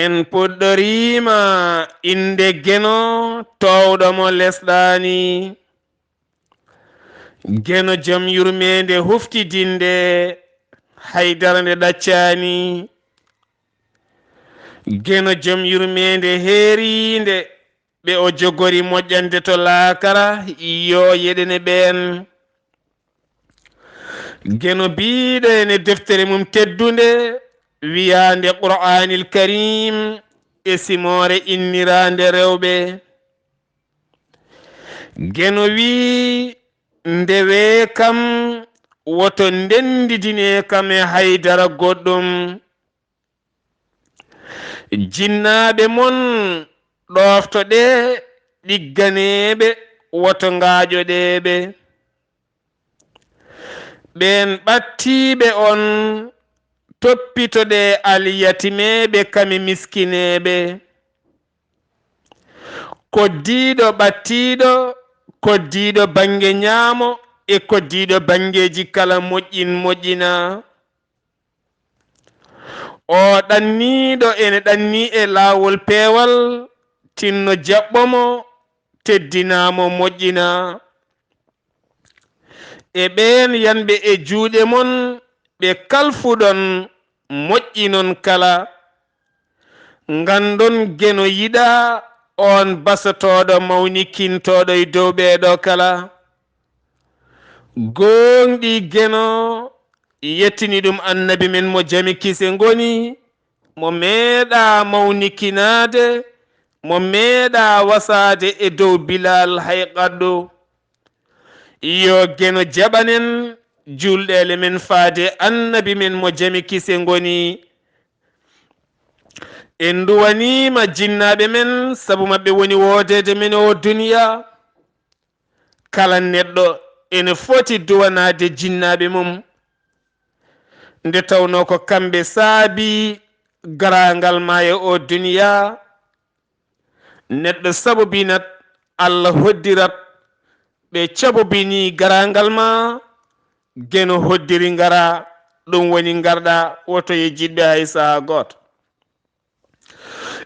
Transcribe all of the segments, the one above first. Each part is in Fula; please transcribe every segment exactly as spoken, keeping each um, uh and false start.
En puɗɗoriima innde Geno toowɗo mo lesɗaani. Geno jom yurmeende huftidinde, haydara nde ɗaccaani. Geno jom yurmeende heeriinde, ɓe o jogori moƴƴande to laakara, yo yeɗene ɓeen. Geno biiɗo ene deftere mum teddunde wiyaande Qur'aanil Kariim e simoore inniraande rewɓe. Geno wii, ndewee kam, woto ndenndidinee kam e haydara goɗɗum. Jinnaaɓe mon ɗooftoɗee, ɗigganeeɓe, woto ngaaƴoɗeeɓe. Ɓeen ɓattiiɓe on, toppitoɗee alyatimeeɓe kame miskineeɓe. Koddiiɗo ɓattiiɗo, koddiiɗo bannge ñaamo e koddiiɗo banngeeji kala moƴƴin moƴƴina. O ɗanniiɗo ene ɗanni e laawol peewal, tinno jaɓɓo mo, teddinaa mo, moƴƴina. E ɓeen yanɓe e juuɗe mon, ɓe kalfuɗon, moƴƴinon kala. Nganndon Geno yiɗaa oon basotooɗo mawnikintooɗo e dow ɓeeɗo kala. Gooŋɗii Geno, yettini ɗum Annabi men mo jam e kise ngoni, mo meeɗaa mawnikinaade, mo meeɗaa wasaade e dow Bilaal hay qaddu. Yo Geno jaɓan en juulɗeele men faade Annabi men mo jam e kise ngoni. En nduwaniima jinnaaɓe men, sabu maɓɓe woni woodeede men oo duniya. Kala neɗɗo ene foti duwanaade jinnaaɓe mum, nde tawnoo ko kamɓe saabii garaangal maa e oo duniya. Neɗɗo sabobinat, Alla hoddirat, ɓe cabobinii garaangal maa, Geno hoddiri ngara, ɗum woni ngarɗa, woto e jiɗɓe hay sahaa gooto.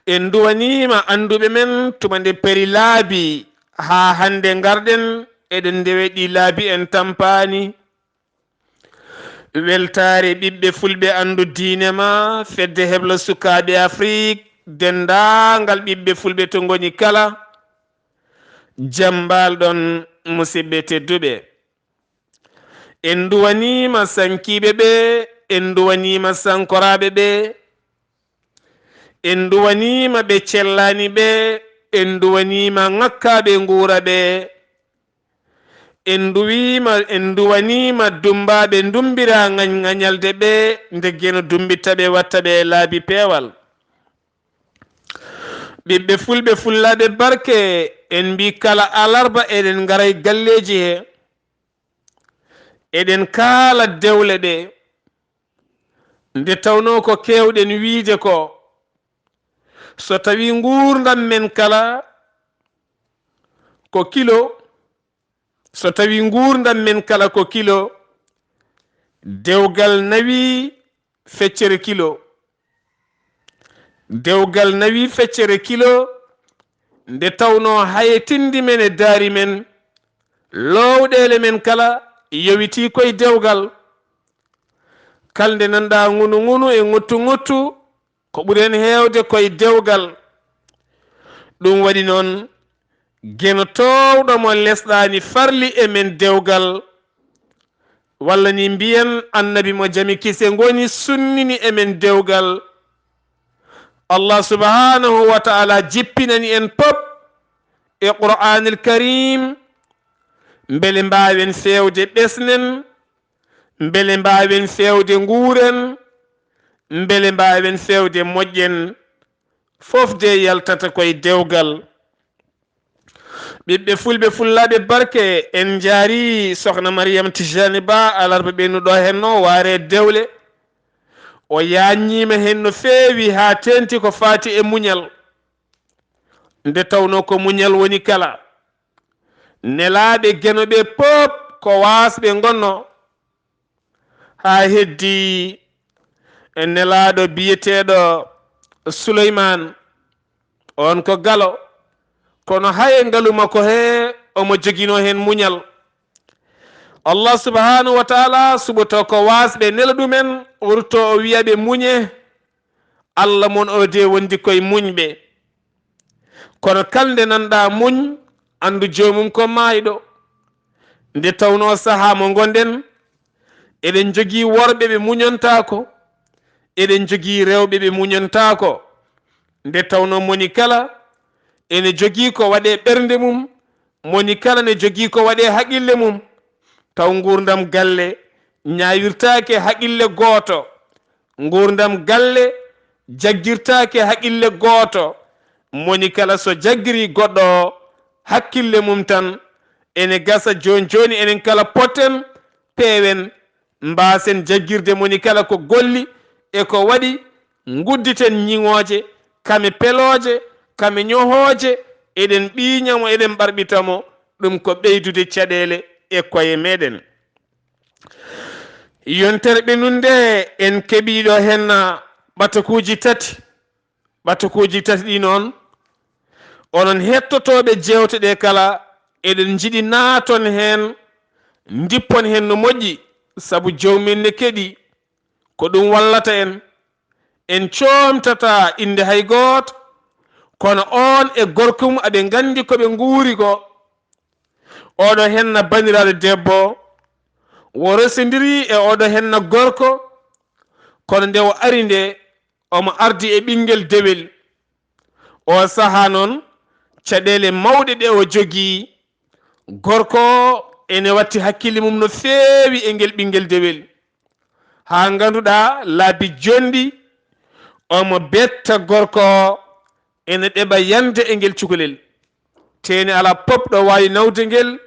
En nduwaniima annduɓe men tuma nde peri laabi haa hannde ngarɗen, eɗen ndewe ɗi laabi en tampaani. Weltaare ɓiɓɓe fulɓe anndu diine ma, fedde heblo sukaaɓe Afrik, denndaangal ɓiɓɓe fulɓe to ngoni kala. Jam mbaal ɗon, musidɓe tedduɓe. En nduwaniima sankiiɓe ɓe, en nduwaniima sankoraaɓe ɓe, en nduwaniima ɓe cellaani ɓe, en nduwaniima ŋakkaaɓe nguura ɓe. En nduwiima, en nduwaniima dummbaaɓe ndummbiraa ŋañ-ŋañalde ɓe, nde Geno dummbita ɓe, watta ɓe e laabi peewal. Ɓiɓɓe fulɓe fullaaɓe barke, en mbii kala alarba eɗen ngara e galleeji he, eɗen kaala dewle ɗe. Nde tawnoo ko keewɗen wiyde ko, so tawii nguurndam men kala ko kilo, so tawii nguurndam men kala ko kilo, dewgal nawii feccere kilo. Dewgal nawii feccere kilo, nde tawnoo haye tinndi men e daari men, loowɗeele men kala yowitii koye dewgal. Kala nde nanɗaa ŋunu-ŋunu e ŋuttu-ŋuttu, ko ɓuri heen heewde koye dewgal. Ɗum waɗi noon, Geno toowɗo mo lesɗaani farli e men dewgal, walla ni mbiyen Annabi mo jam e kise ngoni sunnini e men dewgal. Allah subhanahu wa ta'ala jippinani en pop e Qur'aanil Kariim, mbele mbaawen feewde ɓesnen, mbele mbaawen feewde nguuren, mbele mbaawen feewde moƴƴen, fof de yaltata koye dewgal. Ɓiɓɓe fulɓe fullaaɓe barke, en njaari Sokhna Mariam Tijani Ba, alarba ɓennuɗo henno, waare dewle. O yaanñiima heen no feewi haa teeŋti ko faati e muñal. Nde tawnoo ko muñal woni kala. Nelaaɓe Geno ɓe pop ko waasɓe ngonno. Haa heddii e nelaaɗo biyeteeɗo Suleymaan, on ko galo, kono haye ngalu makko he omo joginoo heen muñal. Allah subhanahu wa taala suɓoto ko waasɓe nela ɗumen, o rutto o wiya ɓe muñe, Allah mon o de wondi koye muñɓe. Kono kala nde nanɗa muñ, anndu joomum ko maayɗo. Nde tawnoo sahaa mo ngonɗen, eɗen njogii worɓe ɓe muñantaako, eɗen njogii rewɓe ɓe muñantaako. Nde tawnoo moni kala ene jogii ko waɗe ɓernde mum, moni kala ne jogii ko waɗe haqille mum. Taw nguurndam galle ñaawirtaake haqille gooto. Nguurndam galle jaggirtaake haqille gooto. Moni kala so jaggiri goɗɗo o, hakkille mum tan. Ene gasa jooni jooni enen kala potten, peewen, mbaasen jaggirde moni kala ko golli e ko waɗi, ngudditen ñiŋooje, kame pelooje, kame ñohooje, eɗen ɓiiña mo, eɗen ɓarɓita mo, ɗum ko ɓeydude caɗeele e koye meɗen. Yontere ɓennude en keɓii ɗo henna ɓatakuuji tati. Ɓatakuuji tati ɗi noon, onon hettotooɓe jeewte ɗe kala, eɗen njiɗi naaton heen, ndippon heen no moƴƴi, sabu joomum en ne keɗii. Ko ɗum wallata en. En coomtataa innde hay gooto, kono oon e gorko mum aɓe nganndi ko ɓe nguuri ko. Oɗo henna banndiraaɗo debbo, wo resindiri e oɗo henna gorko, kono nde o ari nde, omo ardi e ɓinngel dewel. O sahaa noon, caɗeele mawɗe ɗe o jogii, gorko o ene watti hakkille mum no feewi e ngel ɓinngel dewel. Haa ngannduɗaa laabi jonɗi, omo betta gorko o ene ɗeɓa yande e ngel cukalel. Teeni alaa pop ɗo waawi nawde ngel,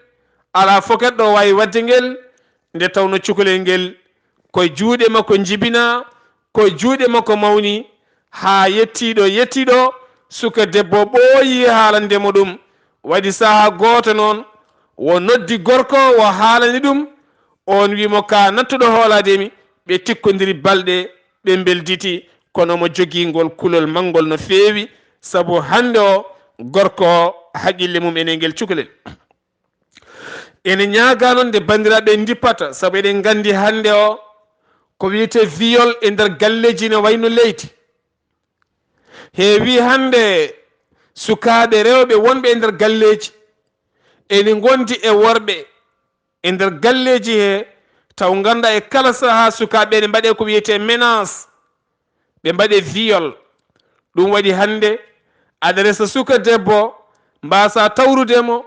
alaa foket ɗo waawi waɗde ngel, nde tawnoo cukalel ngel ko e juuɗe makko njibinaa, ko e juuɗe makko mawni, haa yettii ɗo yettii ɗo, suka debbo ɓooyi haalande mo ɗum. Waɗi sahaa gooto noon, wo noddi gorko, wo haalani ɗum, oon wii mo, "Ka nattuɗo hoolaade mi." Ɓe tikkondiri balɗe, ɓe mbelditi, kono omo jogii ngol kulol manngol no feewi, sabu hannde o gorko o, haqille mum ene ngel cukalel. Ene ñaagaa noon nde banndiraaɓe ndippata, sabu eɗen nganndi hannde o ko wiyetee viol e nder galleeji ne wayno leydi. Heewi hannde sukaaɓe rewɓe wonɓe e nder galleeji ene ngondi e worɓe e nder galleeji he, taw ngannda e kala sahaa sukaaɓe ene mbaɗe ko wiyetee menace, ɓe mbaɗe viol. Ɗum waɗi hannde aɗa resa suka debbo, mbaasa tawrude mo,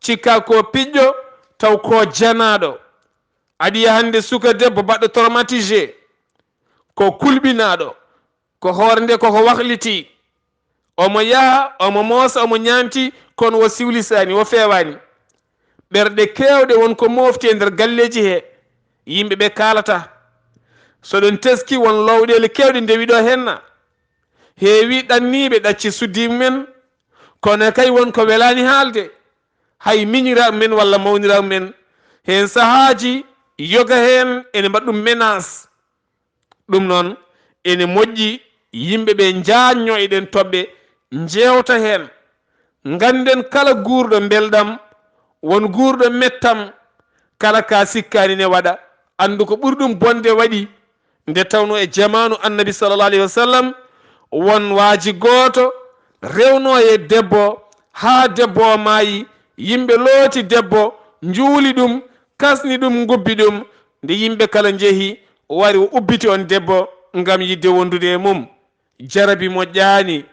cikka ko piƴƴo, taw ko janaaɗo. Aɗa yiya hannde suka debbo baɗɗo traumatisé, ko kulɓinaaɗo, ko hoore nde koko wakliti. Omo yaha, omo moosa, omo ñaanti, kono o siwlisaani, o feewaani. Ɓerɗe keewɗe won ko moofti e nder galleeji he, yimɓe ɓe kaalata. So ɗon teski, won lowɗeele keewɗe ndewi ɗo henna. Heewi ɗanniiɓe ɗacci suddi mumen, kono kay won ko welaani haalde. Hay miñiraaɓe men walla mawniraaɓe men, heen sahaaji yoga heen ene mbaɗa ɗum menace. Ɗum noon, ene moƴƴi yimɓe ɓe njaanño e ɗeen toɓɓe, njeewta heen. Ngannden kala guurɗo mbelɗam, won guurɗo mettam, kala ka sikkaani ne waɗa, anndu ko ɓuri ɗum bonde waɗi. Nde tawnoo e jamaanu Annabi sallallahu alayhi wa sallam, won waaji gooto rewnoo e debbo, haa debbo o maayi, yimɓe looti debbo, njuuli ɗum, kasni ɗum, ngubbi ɗum. Nde yimɓe kala njehi, o wari o ubbiti on debbo ngam yiɗde wondude e mum. Jarabi moƴƴaani,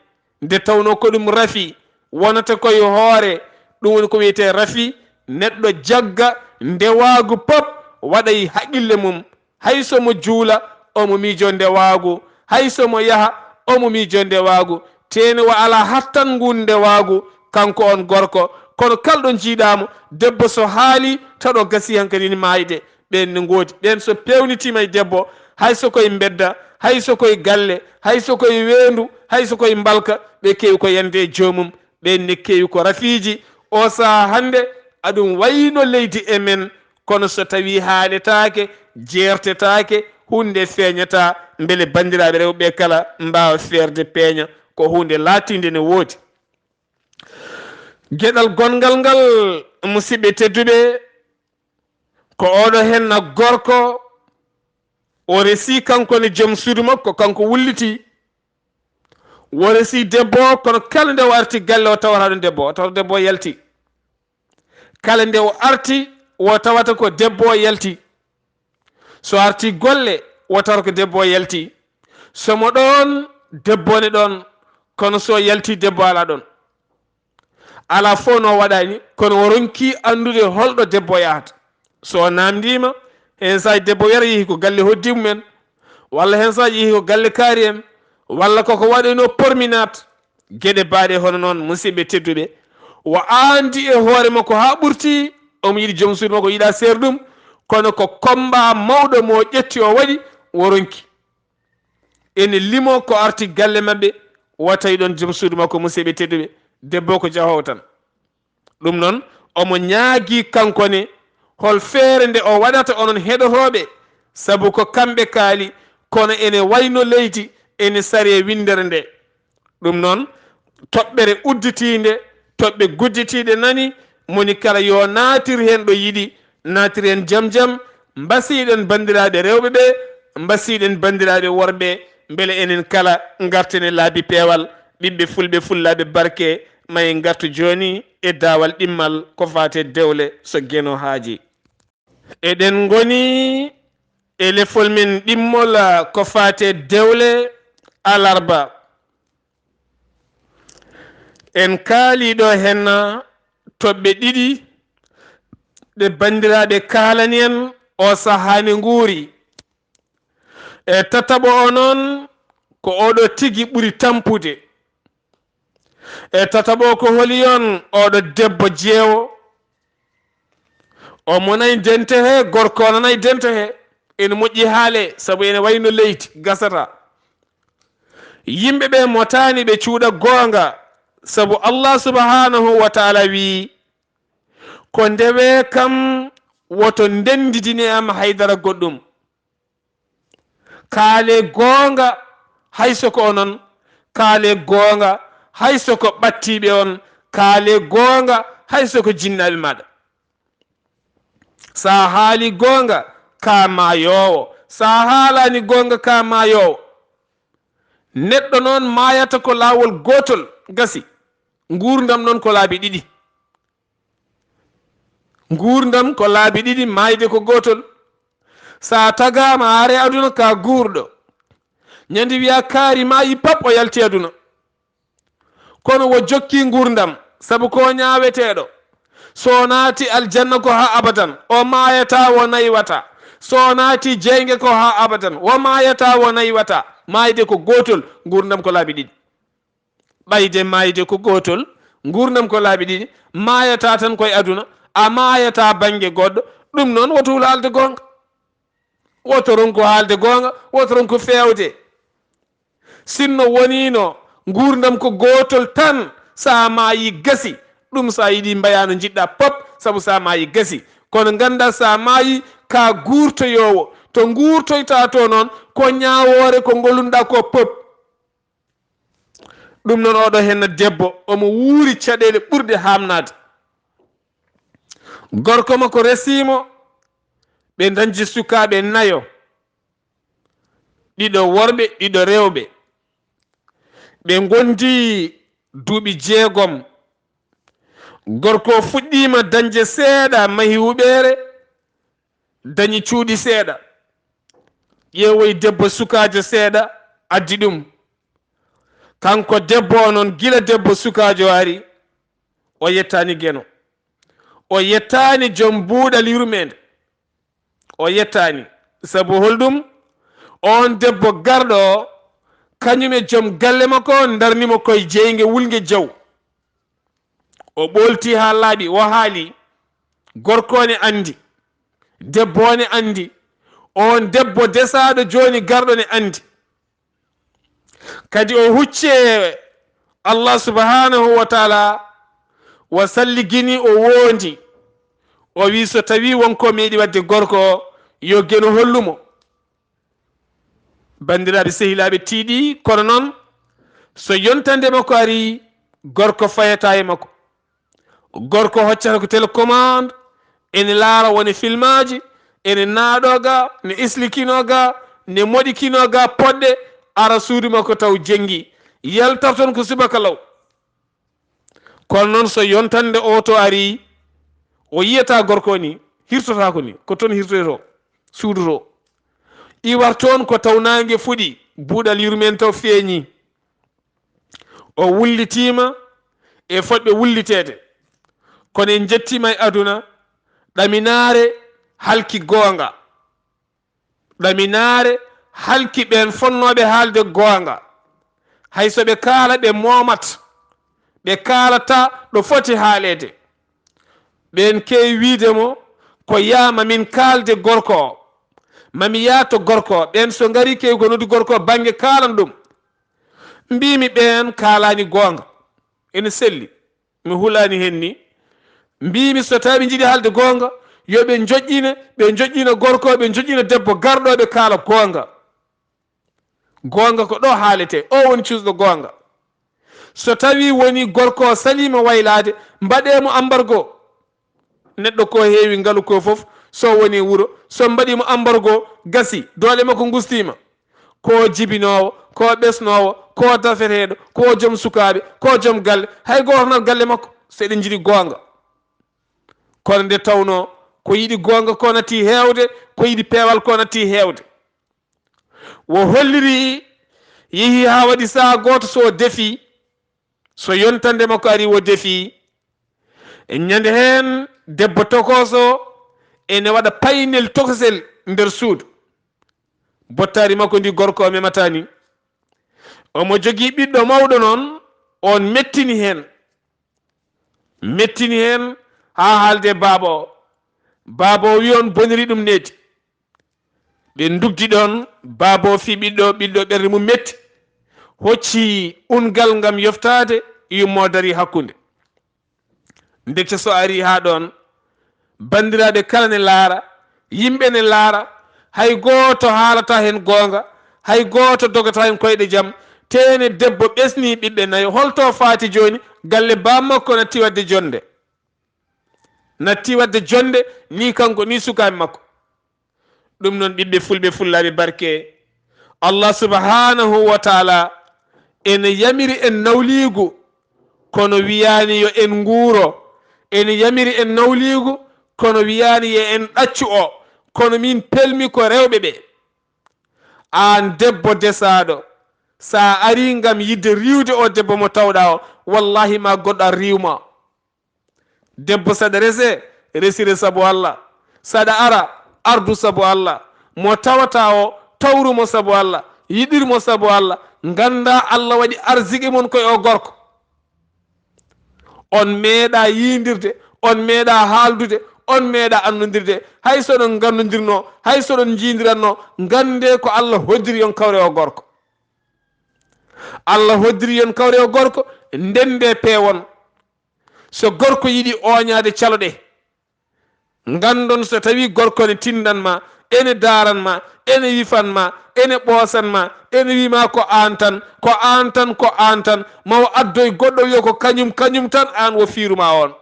nde tawnoo ko ɗum rafi wonata ko e hoore, ɗum woni ko wiyetee rafi, neɗɗo jagga ndewaagu pop, waɗa e haqille mum. Hay so mo juula, omo miijoo ndewaagu. Hay so mo yaha, omo miijoo ndewaagu. Teeni o alaa hattan nguun ndewaagu, kanko on gorko. Kono kala ɗo njiiɗaa mo, debbo so haali, taw ɗo gasii hankadi ne maayde. Ɓeen ne ngoodi. Ɓeen so peewnitiima e debbo, hay so ko e mbedda, hay so ko e galle, hay so ko e weendu, hay so ko e mbalka, ɓe keewi ko yande e joomum. Ɓeen ne keewi ko rafiiji. O sahaa hannde, aɗum wayno leydi e men, kono so tawii haaletaake, jeertetaake, huunde feeñata, mbele banndiraaɓe rewɓe kala mbaawa feerde peeña, ko huunde laatiinde ne woodi. Geɗal gonngal ngal, musidɓe tedduɓe, ko oɗo henna gorko, o resi kanko ne joom suudu makko, kanko wulliti. O resi debbo o, kono kala nde o arti galle o tawata ɗon debbo o, tawata debbo o yalti. Kala nde o arti, o tawata ko debbo o yalti. So arti golle, o tawata ko debbo o yalti. So mo ɗon, debbo ne ɗon, kono so yalti, debbo alaa ɗon. Alaa fof no waɗani, kono o ronki anndude holɗo debbo yahata. So o naamndiima, heen saaji debbo wiyata yehi ko galle hoɗdiiɓe mum en, walla heen saaji yehi ko galle kaari en, walla koko waɗanoo porminaat. Geɗe baaɗe hono noon, musidɓe tedduɓe, o aandi e hoore makko haa ɓurti, omo yiɗi joom suudu makko, yiɗa seer ɗum, kono ko komba mawɗo mo o ƴetti o waɗi, o ronki. Ene limo ko arti galle maɓɓe, wata e ɗon joom suudu makko, musidɓe tedduɓe, debbo ko jahoowo tan. Ɗum noon, omo ñaagii kanko ne, hol feere nde o waɗata onon heɗotooɓe, sabu ko kamɓe kaali, kono ene wayno leydi, ene saree winndere nde. Ɗum noon, toɓɓere udditiinde, toɓɓe gudditiiɗe nani, moni kala yo naatir heen ɗo yiɗi, naatir heen jam jam, mbasiɗen banndiraaɓe rewɓe ɓe, mbasiɗen banndiraaɓe worɓe, mbele enen kala ngarten e laabi peewal, ɓiɓɓe fulɓe, fullaaɓe barke, ma en ngartu jooni e daawal ɗimmal ko faati e dewle so Geno haaji. Eɗen ngoni e lefol men ɗimmol ko faati e dewle alarba. En kaali ɗo henna toɓɓe ɗiɗi ɗe banndiraaɓe kaalani en o sahaa ne nguuri. E tataɓo o noon ko oɗo tigi ɓuri tampude. E tataɓo o ko holi on oɗo debbo jeewo? O monay dente he, gorko o nanay dente he. Ene moƴƴi haale, sabu ene wayno leydi gasata. Yimɓe ɓe motaani ɓe cuuɗa goonga, sabu Allah subhanahu wa taala wii, ko ndewe kam woto ndendidine am haydara goɗɗum. Kaale goonga, hay so ko onon, kaale goonga, hay so ko ɓattiiɓe on, kaale goonga, hay so ko jinnaaɓe maaɗa. So a haali goonga, ka maayoowo. So a haalaani goonga, ka maayoowo. Neɗɗo noon maayata ko laawol gootol, gasi. Nguurndam noon ko laabi ɗiɗi. Nguurndam ko laabi ɗiɗi, maayde ko gootol. So a tagaama, a are aduna ka guurɗo. Ñande wiya kaari maayi pap, o yalti aduna. Kono wo jokki nguurndam, sabu ko ñaaweteeɗo. So naati aljanna ko haa abadan, o maayata, o naywata. So naati jeynge ko haa abadan, o maayata, o naywata. Maayde ko gootol, nguurndam ko laabi ɗiɗi. Ɓayde maayde ko gootol, nguurndam ko laabi ɗiɗi, maayata tan koye aduna, a maayata bannge goɗɗo. Ɗum noon, woto hul haalde goonga. Woto ronku haalde goonga, woto ronku feewde. Sinno woniino nguurndam ko gootol tan, so a maayi gasi, ɗum so a yiɗi mbayaa no njiɗɗa pop, sabu so a maayi gasi. Kono ngannda so a maayi ka guurtoyoowo, to nguurtoyta to noon, ko ñaawoore ko ngolunɗa ko pop. Ɗum noon oɗo henna debbo, omo wuuri caɗeele ɓurɗe haamnaade. Gorko makko resiimo, ɓe dañji sukaaɓe nayo, ɗiɗo worɓe, ɗiɗo rewɓe. Ɓe ngondi duuɓi jeegom. Gorko o fuɗɗiima dañde seeɗa, mahi huɓeere, dañi cuuɗi seeɗa. Ƴeewoyi debbo sukaajo seeɗa, addi ɗum. Kanko debbo o noon, gila debbo sukaajo o ari, o yettaani Geno. O yettaani joom buuɗal yurmeende. O yettaani. Sabu holɗum? Oon debbo garɗo o, kañum e joom galle makko o ndarni mo koye jeynge wulnge jaw. O ɓoolti haa laaɓi, o haali. Gorko o ne anndi. Debbo o ne anndi. Oon debbo desaaɗo jooni garɗo ne anndi. Kadi o hucci e Allah subhanahu wa taala, o salligini, o woondi. O wi so tawi won ko meeɗi waɗde gorko o, yo Geno hollu mo. Banndiraaɓe, sehilaaɓe tiiɗi, kono noon, so yontande makko arii, gorko fayataa e makko. Gorko hoccata ko télécommande, ene laara wone filmaaji, ene naaɗoo ga, ne islikinoo ga, ne moɗikinoo ga poɗɗe, ara suudu makko taw jenngi. Yaltat toon ko subaka law. Kono noon, so yontande o to arii, o yiyataa gorko o ni, hirtotaako ni, ko toon hirtoytoo, suudu to. Iwat toon ko taw naange fuɗi, buuɗal yurmeen taw feeñi. O wullitiima e fotɓe wulliteede. Kono en njettiima e aduna, ɗaminaare halki goonga. Ɗaminaare halki ɓeen fonnooɓe haalde goonga. Hay so ɓe kaala, ɓe moomat. Ɓe kaalata ɗo foti haaleede. Ɓeen keewi wiide mo, ko yaa ma min kaalde gorko o. Ma mi yaato gorko o. Ɓeen so ngarii, keewi ko noddi gorko o bannge kaalan ɗum. Mbiimi ɓeen kaalaani goonga. Ene selli. Mi hulaani heen ni. Mbiimi so tawii ɓe njiɗi haalde goonga, yo ɓe njoƴƴine, ɓe njoƴƴina gorko o, ɓe njoƴƴina debbo garɗo, ɓe kaala goonga. Goonga ko ɗo haaletee, o woni cuusɗo goonga. So tawii woni gorko o saliima waylaade, mbaɗee mo ambargo. Neɗɗo ko heewi ngalu ko fof, so woni wuro, so mbaɗii mo ambargo, gasi, doole makko ngustiima. Ko jibinoowo, ko ɓesnoowo, ko dafeteeɗo, ko joom sukaaɓe, ko joom galle, hay gooto wonat galle makko, so eɗen njiɗi goonga. Kono nde tawnoo ko yiɗi goonga ko natti heewde, ko yiɗi peewal ko natti heewde. Wo holliri, yehi haa waɗi sahaa gooto so o defi, so yontande makko ari, o defi. E ñande heen, debbo tokooso ene waɗa paynel tokosel nder suudu. Bottaari makko ndi gorko o memata ni. Omo jogii ɓiɗɗo mawɗo noon, oon mettini heen. Mettini heen haa haalde baaba o. Baaba o wi on boniri ɗum needi. Ɓe ndugdi ɗoon, baaba o fii ɓiɗɗo, ɓiɗɗo ɓernde mum metti. Hocci ungal ngam yoftaade yummo dari hakkunde. Ndeke so ari haa ɗoon, banndiraaɓe kala ne laara, yimɓe ne laara, hay gooto haalata heen goonga, hay gooto dogata heen koyɗe jam. Teene debbo ɓesnii ɓiɓɓe nayo, holto faati jooni? Galle baaba makko natti waɗde jonnde. Natti waɗde jonnde ni kanko ni sukaaɓe makko. Ɗum noon, ɓiɓɓe fulɓe, fullaaɓe barke, Allah subhanahu wa taala ene yamiri en nawliigu, kono wiyaani yo en nguuro. Ene yamiri en nawliigu, kono wiyaani yo en ɗaccu o. Kono min pelmi ko rewɓe ɓe. Aan debbo desaaɗo, so a arii ngam yiɗde riiwde o debbo mo tawɗa o, wallahi ma goɗɗo ar riiw ma. Debbo saɗa rese, resire sabu Allah. Saɗa ara, ardu sabu Allah. Mo tawata o, tawru mo sabu Allah. Yiɗir mo sabu Allah. Ngannda Allah waɗi arziki mon ko e o gorko. On meeɗa yiindirde, on meeɗa haaldude, on meeɗa annondirde. Hay so ɗon ngannondirno, hay so ɗon njiindiranno, nganndee ko Allah hoddiri yon kawre o gorko. Allah hoddiri yon kawre o gorko, ndenndee peewon. So gorko yiɗi ooñaade, calo ɗe. Nganndon so tawii gorko ne tinndan ma, ene daaran ma, ene yifan ma, ene ɓoosan ma, ene wii ma ko aan tan, ko aan tan, ko aan tan, ma o addoy goɗɗo wiya ko kañum, kañum tan, aan wo fiiru ma oon.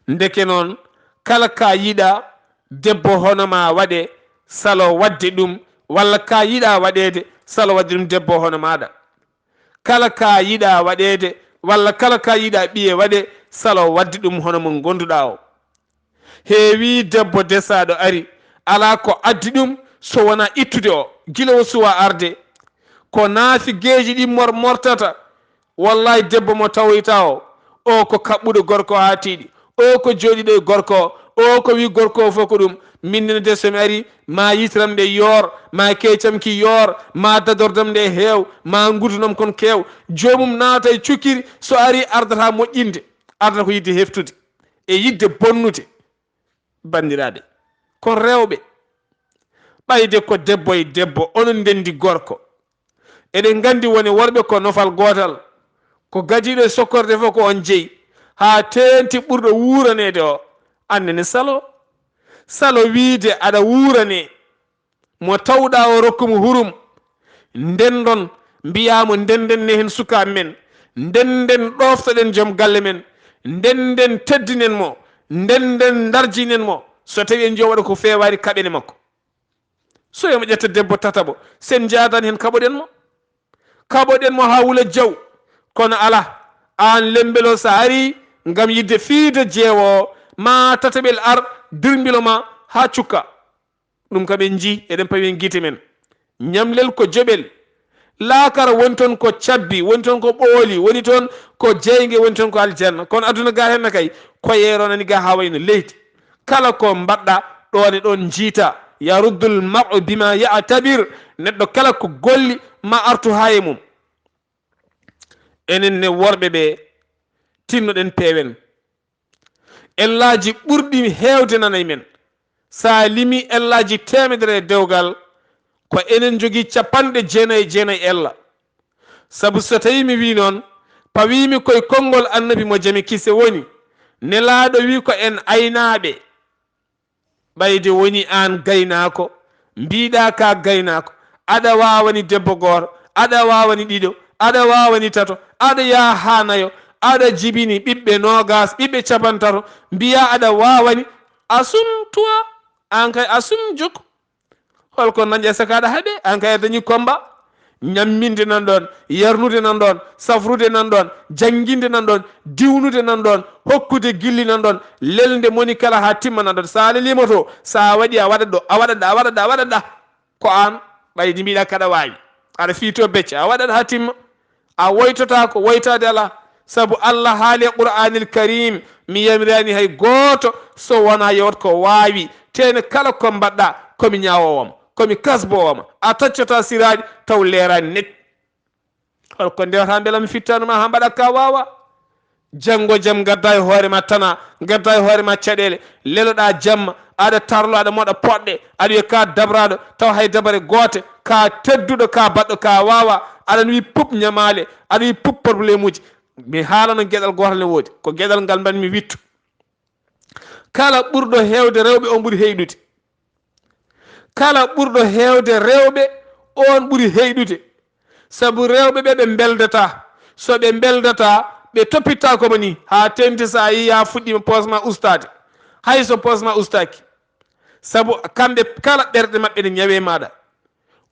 Ndeke noon, kala ka yiɗa debbo hono ma waɗe, salo waɗde ɗum, walla ka yiɗa waɗeede, salo waɗde ɗum debbo hono maaɗa. Kala ka yiɗa waɗeede, walla kala ka yiɗa ɓiye waɗe, salo waɗde ɗum hono mo ngonduɗa o. Heewi debbo desaaɗo ari, alaa ko addi ɗum so wonaa ittude o, gila o suwa arde. Ko naafigeeji ɗi mor-, mortata. Wallahi, debbo mo tawoyta o, o ko kaɓɓuɗo gorko haa tiiɗi. O ko jooɗiiɗo e gorko o, o ko wi gorko o fof ko ɗum. Min nene de, so mi ari, ma yitiram nde yoor, ma keecam ki yoor, ma dadordam nde heew, ma ngurdunam kon keew. Joomum naata e cukkiri, so ari ardata moƴƴinde, ardata ko yiɗde heftude e yiɗde bonnude. Banndiraaɓe, kon rewɓe, ɓayde ko debbo e debbo, onon ndenndi gorko. Eɗen nganndi woni worɓe ko nofal gootal, ko gadiiɗo e sokkorde fof ko on jeyi, haa teenti ɓurɗo wuuraneede o, aan nene salo. Salo wiide aɗa wuurane, Mo tawɗa o, rokku mo hurum. Ndenndon, mbiyaa mo, ndennden ne heen sukaaɓe men, ndennden ɗooftoɗen joom galle men, ndennden teddinen mo, ndennden ndarjinen mo. So tawii en njii o waɗa ko feewaani, kaɓen e makko. So yo mo ƴetta debbo tataɓo, so en njaadaani heen, kaɓoɗen mo. Kaɓoɗen mo haa wula jaw. Kono alaa, aan lembel o, so a arii ngam yiɗde fiide jeewo o, maa tataɓel ar, dirmbilo ma haa cukka. Ɗum kam en njii, eɗen pawi en gite men. Ñamlel ko joɓel. Laakara woni toon ko cabbi, woni toon ko ɓooli, woni toon ko jeynge, woni toon ko aljanna. Kono aduna gaa heen na kay, ko yeero nani gaa haa wayno leydi. Kala ko mbaɗɗa ɗoon e ɗoon njiita. Yaruddul mar'u bima ya'tabir. Neɗɗo kala ko golli ma artu haa e mum. Enen ne worɓe ɓe, tinnoɗen peewen. Ellaaji ɓurɗi heewde nana e men. So a limii ellaaji teemedere e dewgal, ko enen njogii capanɗe jeenayi e jeenayi ella. Sabu so tawii mi wii noon, pawiimi ko e konngol Annabi mo jam e kise woni, Nelaaɗo wii ko en aynaaɓe. Ɓayde woni aan gaynaako, mbiiɗaa ka gaynaako, aɗa waawani debbo gooto, aɗa waawani ɗiɗo, aɗa waawani tato, aɗa yaha haa nayo, aɗa jibini ɓiɓɓe noogaas, ɓiɓɓe capantato, mbiyaa aɗa waawani, assume-toi, aan kay assume, jokku. Hol ko dañƴa saka aɗa haɓe, aan kay a dañi combat. Ñamminde nan ɗoon, yarnude nan ɗoon, safrude nan ɗoon, jannginde nan ɗoon, diwnude nan ɗoon, hokkude gilli nan ɗoon, lelnde moni kala haa timma nan ɗoon. So a leliima to, so a waɗi, a waɗat ɗo, a waɗat ɗa, a waɗat ɗa, a waɗat ɗa. Ko aan, ɓayde mbiɗa kaɗa waawi. Aɗa fii to becce, a waɗat haa timma. A woytotaako, woytaade alaa. Sabu Allah haali e Qur'aanil Kariim, mi yamiraani hay gooto so wonaa yewta ko waawi. Tee ne kala ko mbaɗɗa, ko mi ñaawoowo ma, ko mi kasboowo ma. A taccotaa siraaji taw leeraani net. Hol ko ndewata mbela mi fittaanu ma haa mbaɗa ka waawa? Janngo jam ngadda e hoore ma tana, ngadda e hoore ma caɗeele, leloɗa jamma, aɗa tarlo, aɗa moɗa poɗɗe, aɗa wiya ka dabraaɗo, taw hay dabare goote, ka tedduɗo, ka baɗɗo, ka waawa, aɗa wiya pup ñamaale, aɗa wiya pup problème uji. Mi haalano geɗal gootal ne woodi, ko geɗal ngal mbaɗmi wittu. Kala ɓurɗo heewde rewɓe, on ɓuri heyɗude. Kala ɓurɗo heewde rewɓe, on ɓuri heyɗude. Sabu rewɓe ɓe, ɓe mbeldataa. So ɓe mbeldataa, ɓe toppittaako ma ni, haa teeŋti so a yii yaa fuɗɗiima poosma ustaade. Hay so poosma ustaaki. Sabu kamɓe kala ɓerɗe maɓɓe ne ñawe maaɗa.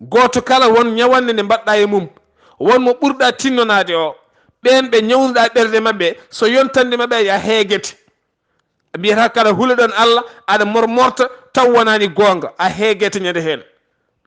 Gooto kala won ñawannde nde mbaɗɗa e mum. Won mo ɓurɗa tinnonaade o. Ɓeen ɓe ñawnuɗa ɓerɗe maɓɓe, so yontannde maɓɓe ari, a heegete. Mbiyata kala hule ɗon Allah, aɗa mormorta, taw wonaani goonga, a heegete ñande heen.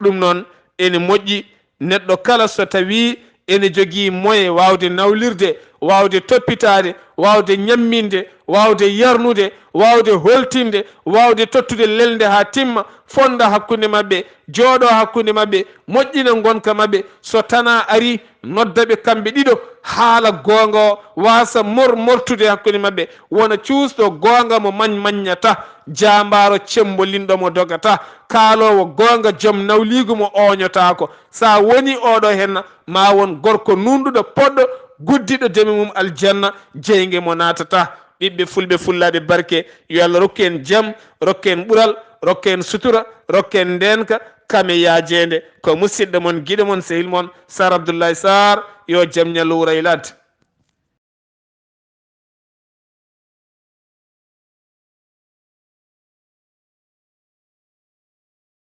Ɗum noon, ene moƴƴi neɗɗo kala so tawii ene jogii moyen waawde nawlirde, waawde toppitaade, waawde ñamminde, waawde yarnude, waawde holtinde, waawde tottude lelnde haa timma, fonda hakkunde maɓɓe, jooɗo hakkunde maɓɓe, moƴƴina ngonka maɓɓe. So tana ari, nodda ɓe kamɓe ɗiɗo, haala goonga o, waasa mor-, mortude hakkunde maɓɓe, wona cuusɗo goonga mo mañ-, maññata, jaambaaro cemmbolinɗo mo dogata, kaaloowo goonga, joom nawliigu mo ooñotaako. So a woni oɗo henna, ma won gorko nuunɗuɗo, poɗɗo, guddiɗo deme mum aljanna, jeynge mo naatata. Ɓiɓɓe fulɓe, fullaaɓe barke, yo Allah rokku en jam, rokku en ɓural, rokku en sutura, rokku en ndeenka, kam e yaajeende. Ko musidɗo mon, giɗo mon, sehil mon, Sar Abdoulaye Sarr, yo jam ñallu wuro e ladde.